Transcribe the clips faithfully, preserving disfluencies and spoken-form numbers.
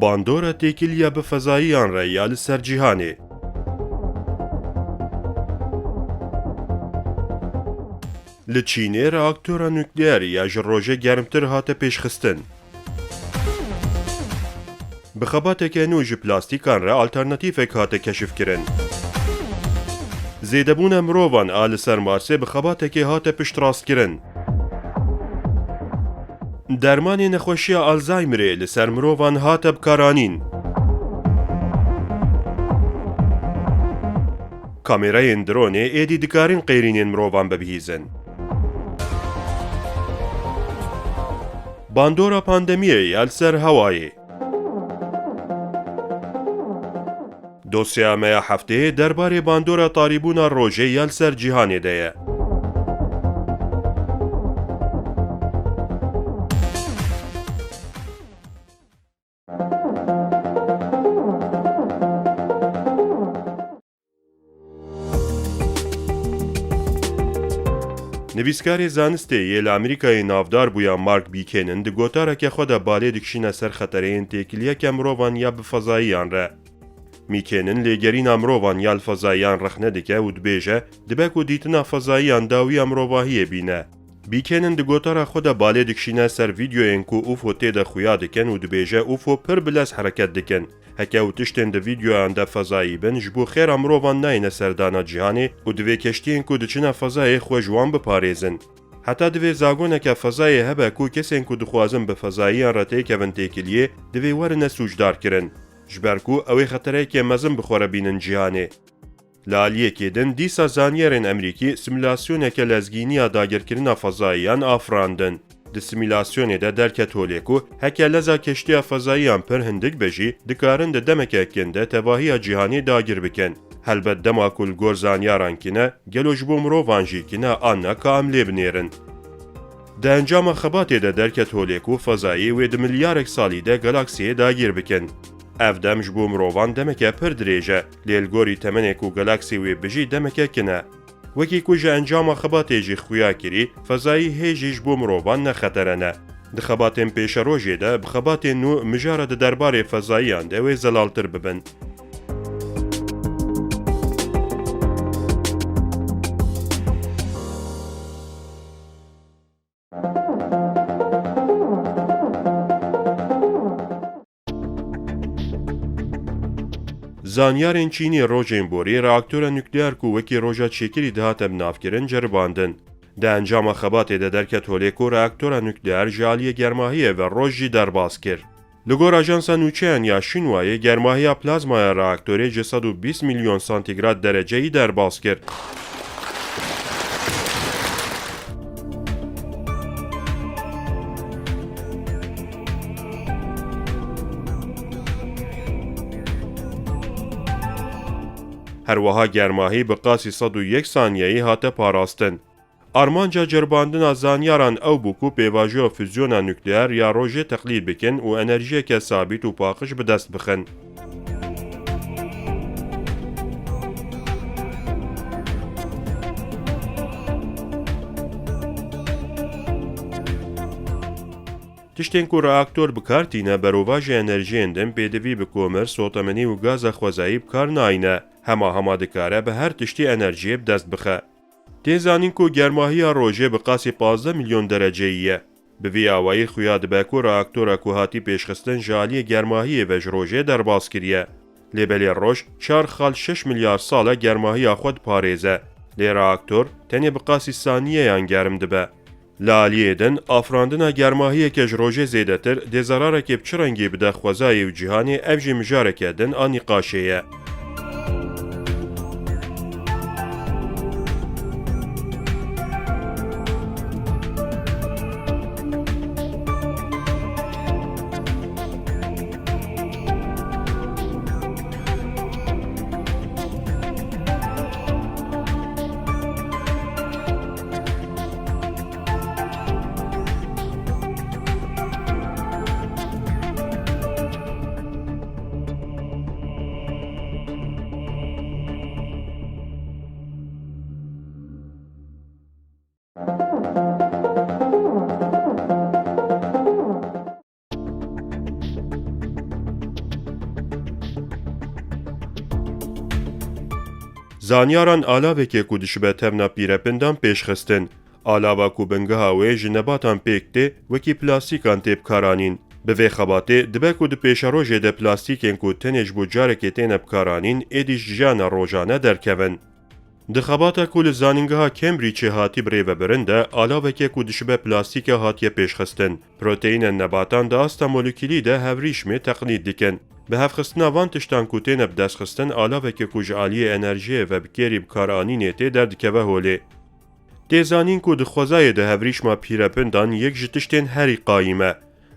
Bandora têkiliya bi fezayiyan re ya li ser cîhanê. Li Çînê reaktora nukleer ya ji rojê germtir hate pêşxistin. Bi xebateke nû ji plastîkan re alternatîfek hate keşifkirin. Zêdebûna mirovan a li ser Marsê bi xebatekê hate piştrastkirin. Dermanê nexweşiya Alzheimerê li ser mirovan hate bikaranîn. Kamerayên dronê êdî dikarin qêrînên mirovan bibihîzin. Bandora pandemiyê ya li ser hewayê. Dosyeya me ya hefteyê derbarê bandora tarîbûna rojê ya li ser cîhanê de ye. Nivîskarê zanistê yê li Amerîkayê navdar bûya Mark Buchanan di gotareke xwe de balê dikişîne ser xetereyên têkiliyeke mirovan ya bi fezayiyan re. Buchanan lêgerîna mirovan ya li fezayiyan rexne dike û dibêje, dibe ku dîtina fezayiyan dawiya mirovahiyê bîne. Buchanan di gotara xwe de balê dikişîne ser vîdeoyên ku UFO tê de xuya dikin û dibêje UFO pir bi lez hereket dikin. Heke ew tiştên di vîdeoyan de fezayî bin, ji bo xêra mirovan nayêne serdana cîhanê û divê keştiyên ku diçine fezayê xwe ji wan biparêzin. Heta divê zagoneke fezayê hebe ku kesên ku dixwazin bi fezayiyan re têkevin têkiliyê, divê werine sûcdar kirin. Ji ber ku ew ê xetereyeke mezin bi xwe re bînin cîhanê. Li aliyekê din, dîsa zanyarên Amerîkî simulasyoneke lezgîniya dagirkirina fezayiyan afirandin. Di simulasyonê de derket holê ku heke leza keştiya fezayiyan pir hindik be jî, dikarin di demeke kin de tevahiya cîhanê dagir bikin. Helbet dema ku li gor zanyaran kin e, gelo ji bo mirovan jî kin e an na ka em lê binêrin. Di encama xebatê de derket holê ku fezayî wê di milyarek salî de galaksiyê dagir bikin. Ev dem ji bo mirovan demeke pir dirêj e, lê li gorî temenê ku galaksî wê bijî demeke kin e. Wekî ku ji encama xebatê jî xuya kirî, fezayî hê jî ji bo mirovan ne xetere ne. Di xebatên pêşerojê de, bi xebatên nû mijara di derbarê fezayiyan de wê zelaltir bibin. Zanyarên Çînî rojên borî reaktora nukleer ku wekî roja çêkirî dihate binavkirin ceribandin. Di encama xebatê de derket holê ku reaktora nukleer ji aliyê germahiyê ve roj jî derbas kir. Li gor ajansa nûçeyan ya Şînwayê, germahiya plazmaya reaktorê ji sed û bîst milyon santîgrad dereceyî derbas kir. Her wiha germahî bi qasî sed û yek saniyeyî hate parastin. Armanca ceribandina zanyaran ew bû ku pêvajoya fuzyona nukleer ya rojê teqlîd bikin û enerjiyeke sabît û paqij bi dest bixin. Tiştên ku reaktor bi kar tîne, berovajê enerjiyên din pêdivî bi komir, sotemenî û gaza xwezayî bi kar nayne. Hema hema dikare bi her tiştî enerjiyê bi dest bixe. Tê zanîn ku germahiya rojê bi qasî pazdeh milyon dereceyî ye. Bi vî awayî xuya dibe ku reaktora ku hatî pêşxistin ji aliyê germahiyê ve ji rojê derbas kiriye. Lê belê roj çar xal şeş milyar sal e germahiya xwe diparêze. Lê reaktor tenê bi qasî saniyeyan germ dibe. Li aliyê din, afirandina germahiyeke ji rojê zêdetir dê zerarekê bi çi rengî bide xwezayê û cîhanê, ev jî mijareke din a nîqaşê ye. Zanyaran alavekê ku dişibe tevna pîrepindan pêşxistin. Alava ku bingeha wê ji nebatan pêk tê, wekî plastîkan tê bikaranîn. Bi vê xebatê, dibe ku di pêşerojê de plastîkên ku tenê ji bo carekê têne bikaranîn, êdî ji jiyana rojane derkevin. Di xebata ku li Zanîngeha Cambridgeê hatî birêvebirin de, alaveke ku dişibe plastîke hatiye pêşxistin. Proteînên nebatan di asta molekîlî de hevrîşmê teqlîd dikin. Bi hevxistina van tiştan ku têne bidestxistin, alaveke ku ji aliyê enerjiyê ve bi kêrî bikaranînê tê derdikeve holê. Tê zanîn ku di xwezayê de hevrîşma pîrepindan yek ji tiştên herî qayîm e.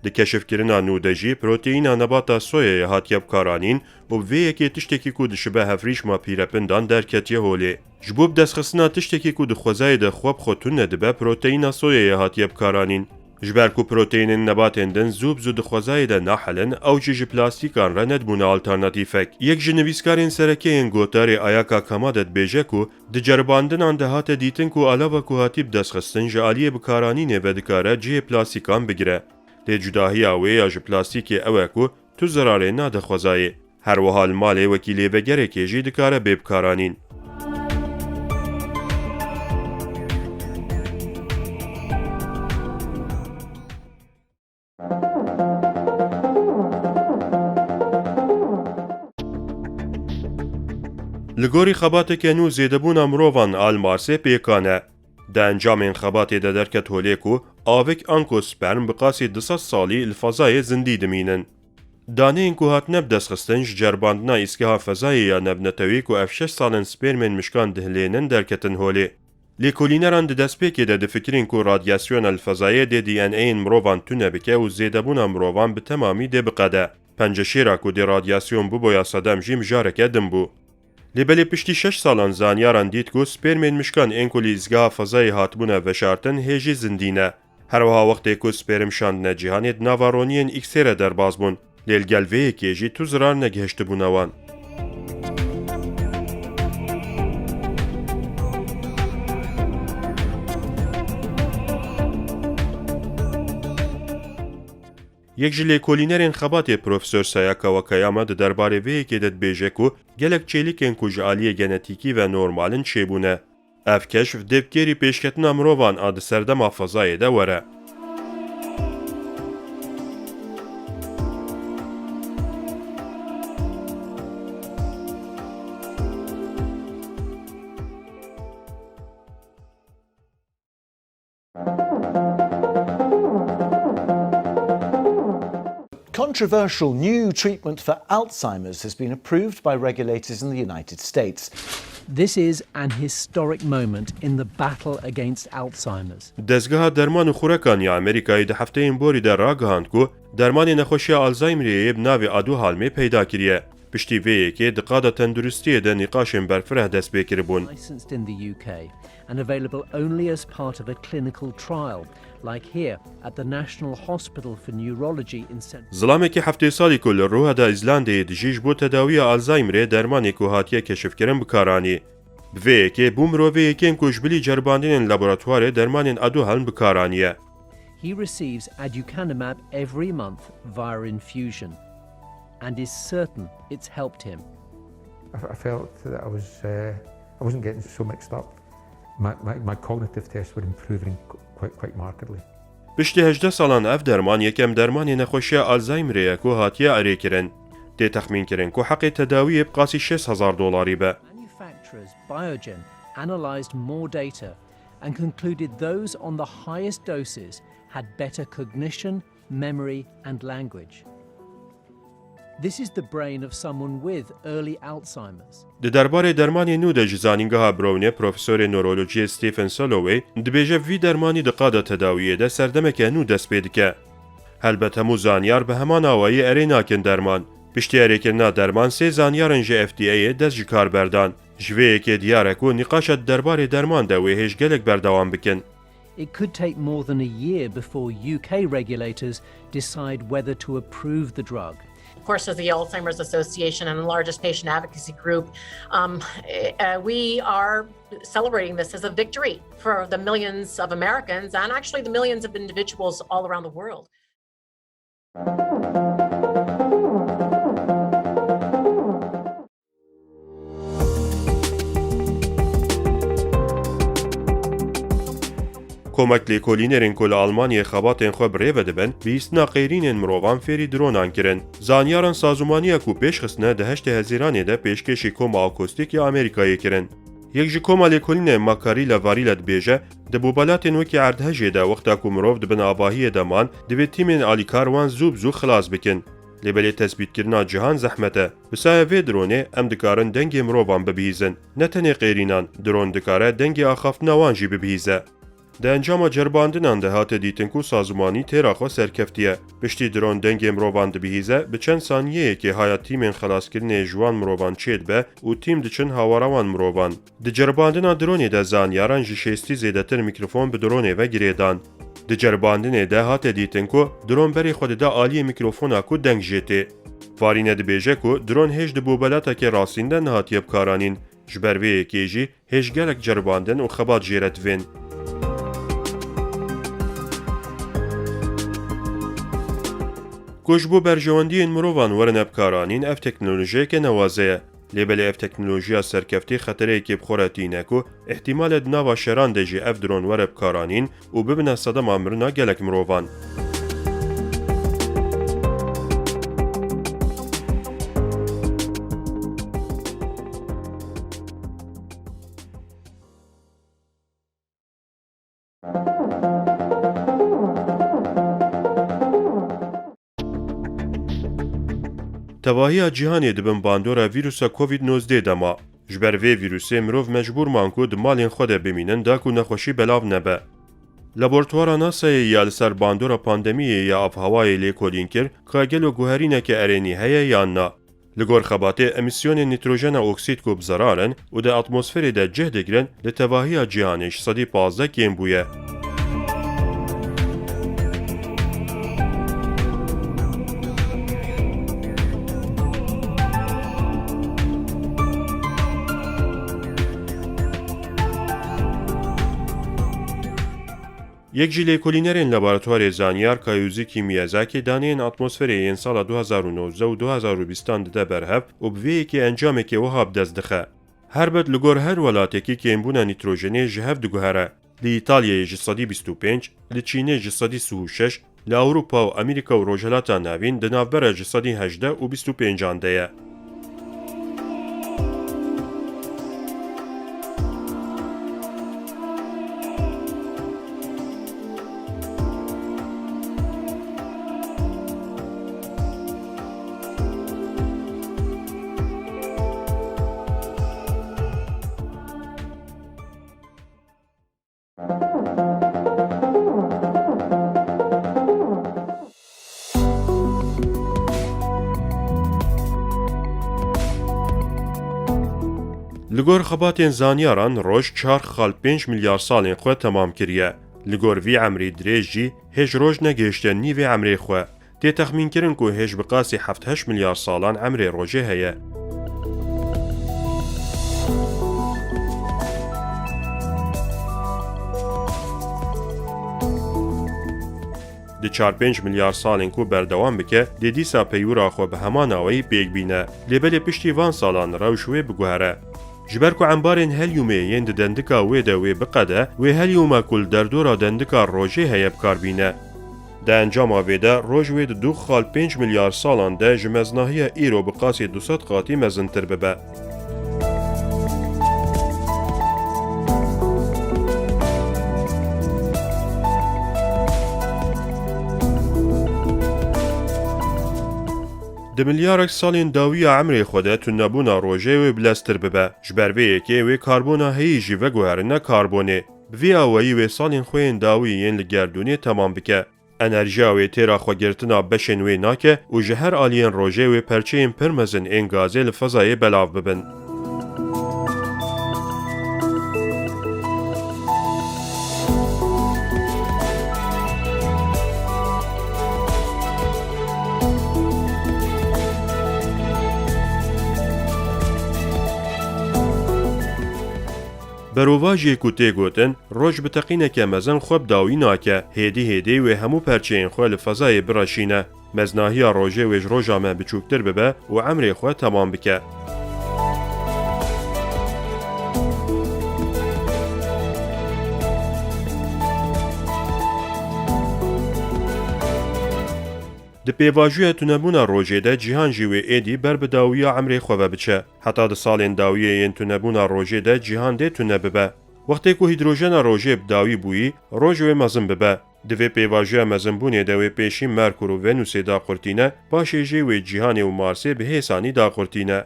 Di keşifkirina nû de jî proteîna nebata soyayê hatiye bikaranîn û bi vê yekê tiştekî ku dişibe hevrîşma pîrepindan derketiye holê. Ji bo bidestxistina tiştekî ku di xwezayê de xwe bi xwe tune dibe, proteîna soyayê hatiye bikaranîn. Ji ber ku proteînên nebatên din zû bi zû di xwezayê de nahilin, ew jî ji plastîkan re nedibûne alternatîfek. Yek ji nivîskarên sereke yên gotarê Ayaka Kamada dibêje ku di ceribandinan de hate dîtin ku alava ku hatî bidestxistin ji aliyê bikaranînê ve dikare cihê plastîkan bigire. Lê cudahiya wê ya ji plastîkê ew e ku tu zirarê nade xwezayê. Her wiha li malê wekî lêvegerekê jî dikare bê bikaranîn. Li gorî xebateke nû zêdebûna mirovan a li Marsê pêkan e. Di encamên xebatê de derket holê ku avik anko sperm bi qasî du sed salî li fezayê zindî dimînin. Daneyên ku hatine bidestxistin ji ceribandina îzgeha fezayê ya nevnetewî ku ev şeş sal in spêrmên mişkan dihilênin derketin holê. Lêkolîneran di destpêkê de difikirin ku radyasyona li fezayê dê D N A'yên mirovan tune bike û zêdebûna mirovan bi temamî dê biqede. Penceşêra ku dê radyasyon biboya sedem jî mijareke din bû. Lê belê piştî şeş salan zanyaran dît ku spêrmên mişkan ên ku li îzgeha fezayê hatibûne veşartin hê jî zindî ne. Her wiha wextê ku spêrim şandine cîhanê di nava roniyên X-ê re derbas bûn. Lê li gel vê yekê jî tu zirar negihiştibûne wan. Yek ji lêkolînerên xebatê Profesor Sayaka Wakayama di derbarê vê yekê de dibêje ku gelek çêlikên ku ji aliyê genetîkî ve normal in çêbûne. Ev keşf dê bi kêrî pêşketina mirovan a di serdema fezayê de were. Controversial new treatment for Alzheimer's has been approved by regulators in the United States. This is an historic moment in the battle against Alzheimer's. Dezgeha Derman û Xurekan ya Amerîkayê di hefteyên borî de ragihand ku dermanê nexweşiya Alzheimerê yê bi navê Aduhelmê peyda kiriye. Piştî vê yekê di qada tenduristiyê de nîqaşên berfireh dest pê kiribûn. Licensed in the U K and available only as part of a clinical trial, like here at the National Hospital for Neurology in St. Zilamekî heftê salî ku li Ruheda Îzlandeyê dijî ji bo tedawiya Alzheimerê dermanê ku hatiye keşifkirin bi kar anî. Bi vê yekê bû mirovê yekem ku ji bilî ceribandinên laboratuwarê dermanên Aduhelm bi kar aniye. He receives aducanumab every month via infusion and is certain it's helped him. I, I felt that I was, uh, I wasn't getting so mixed up. My, my, my cognitive tests were improving qu-, quite, quite markedly. Piştî hejdeh salan ev derman yekem dermanê nexweşiya Alzheimerê ye ku hatiye erêkirin. Tê texmînkirin ku heqê tedawiyê bi qasî şêst hezar dolarî be. Manufacturers Biogen analyzed more data and concluded those on the highest doses had better cognition, memory and language. This is the brain of someone with early Alzheimer's. Di derbarê dermanê nû de ji Zanîngeha Brownê Profesorê Newrolojiyê Stephen Soloway dibêje vî dermanî di qada tedawiyê de serdemeke nû dest pê dike. Helbet hemû zanyar bi heman awayî erê nakin derman. Piştî erêkirina derman sê zanyaran ji F D A'yê dest ji kar berdan. Ji vê yekê diyar e ku nîqaşa di derbarê derman de wê hêj gelek berdewam bikin. It could take more than a year before U K regulators decide whether to approve the drug. Of course, as the Alzheimer's Association and the largest patient advocacy group, um, uh, we are celebrating this as a victory for the millions of Americans and actually the millions of individuals all around the world. Komek lêkolînerên ku li Almanyayê xebatên xwe bi rê ve dibin, bihîstina qêrînên mirovan fêrî dronan kirin. Zanyaran sazûmaniya ku pêş xistine di heştê Hezîranê de pêşkêşî koma akustîk ya Amerîkayê kirin. Yek ji koma lêkolînên Makarîla Varîla dibêje, di bobelatên wekî erdhejê de wexta ku mirov di bin avahiyê de man, divê tîmên alîkar wan zû bi zû xilas bikin. Lê belê tespîtkirina cihan zehmet e. Bi saya vê dronê em dikarin dengê mirovan bibihîzin. Ne tenê qêrînan, dron dikare dengê axaftina wan jî bibihîze. Di encama ceribandinan de hate dîtin ku sazûmanî têra xwe serkeftiye. Piştî dron dengê mirovan dibihîze, bi çend saniyeyekê haya tîmên xelaskirinê ji wan mirovan çêdibe û tîm diçin hawara wan mirovan. Di ceribandina dronê de zanyaran ji şêstî zêdetir mîkrofon bi dronê ve girêdan. Di ceribandinê de hate dîtin ku dron berê xwe dide aliyê mîkrofona ku deng jê tê. Farîne dibêje ku dron hêj di bobelatekê rastîn de nehatiye bikaranîn. Ji ber vê yekê jî hêj gelek ceribandin û xebat jê re divên. Ku ji bo berjewendiyên mirovan werine bikaranîn, ev teknolojiyeke newaze ye. Lê belê ev teknolojiya serkeftî xetereyekê bi xwe re tîne ku îhtîmal e di nava şeran de jî ev dron were bikaranîn û bibine sedema mirina gelek mirovan. Tevahiya cîhanê di bin bandora vîrusa Covid nozdeh de ma. Ji ber vê vîrusê mirov mecbûr man ku di malên xwe de bimînin da ku nexweşî belav nebe. Laboratwara NASA'yê ya li ser bandora pandemiyê ya avhewayê lêkolîn kir ka gelo guherîneke erênî heye yan na. Li gor xebatê, emîsyonên nîtrojena oksîd ku bi zerar in û di atmosferê de cih digirin, li tevahiya cîhanê ji sedî pazdeh kêm bûye. Yek ji lêkolînerên laboratuwarê zanyar Kayuzuki Miyazaki daneyên atmosferê yên sala du hazar û nozdeh û du hazar û bîstan dide ber hev û bi vê yekê encamekê wiha bi dest dixe. Helbet li gor her welatekî kêmbûna nîtrojenê ji hev diguhere. Li Îtalyayê ji sedî bîst û pênc, li Çînê ji sedî sî û şeş, li Ewropa û Amerîka û Rojhilata Navîn di navbera ji sedî hejdeh û bîst û pêncan de ye. Li gor xebatên zanyaran, roj çar xal pênc milyar salên xwe temam kiriye. Li gor vî emrî dirêj jî hêj roj negihişte nîvê emrê xwe. Tê texmînkirin ku hêj bi qasî heft heşt milyar salan emrê rojê heye. Di çar pênc milyar salên ku berdewam bike, dê dîsa peywira xwe bi heman awayî pêk bîne. Lê belê piştî van salan rewş wê biguhere. Ji ber ku embarên helyumê yên di dendika wê de wê biqede, wê helyuma ku li derdora dendika rojê heye bi kar bîne. Di encama vê de roj wê di du xal pênc milyar salan de ji meznahiya îro bi qasî du sed qatî mezintir bibe. Di milyarek salên dawî ya emrê xwe de tunebûna rojê wê bileztir bibe. Ji ber vê yekê wê karbona heyî jî veguherine karbonê. Bi vî awayî wê salên xwe yên dawî yên li gerdûnê temam bike. Enerjiya wê têra xwegirtina beşên wê nake û ji her aliyên rojê wê perçeyên pir mezin ên gazê li fezayê belav bibin. Berovajiyê ku tê gotin, roj bi teqîneke mezin xwe bi dawî nake, hêdî hêdî wê hemû perçeyên xwe li fezayê bireşîne. Meznahiya rojê wê ji roja me biçûktir bibe û emrê xwe temam bike. Pêvajoya tunebûna rojê de cîhan jî wê êdî ber bi dawiya emrê xwe ve biçe. Heta di salên dawiyê yên tunebûna rojê de cîhan dê tune bibe. Wextê ku hîdrojena rojê bi dawî bûyî, roj wê mezin bibe. Di vê pêvajoya mezinbûnê de wê pêşî Merkur û Venusê daqurtîne, paşê jê wê cîhanê û Marsê bi hêsanî daqurtîne.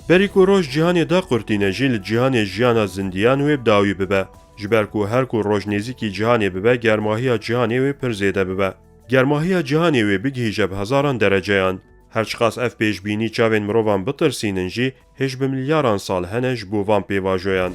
Berî ku roj cîhanê daqurtîne jî li cîhanê jiyana zindiyan wê bi dawî bibe. Ji ber ku her ku roj nêzîkî cîhanê bibe, germahiya cîhanê wê pir zêde bibe. Germahiya cîhanê wê bigihîje bi hezaran dereceyan. Her çiqas ev pêşbînî çavên mirovan bitirsînin jî, hêj bi milyaran sal hene ji bo van pêvajoyan.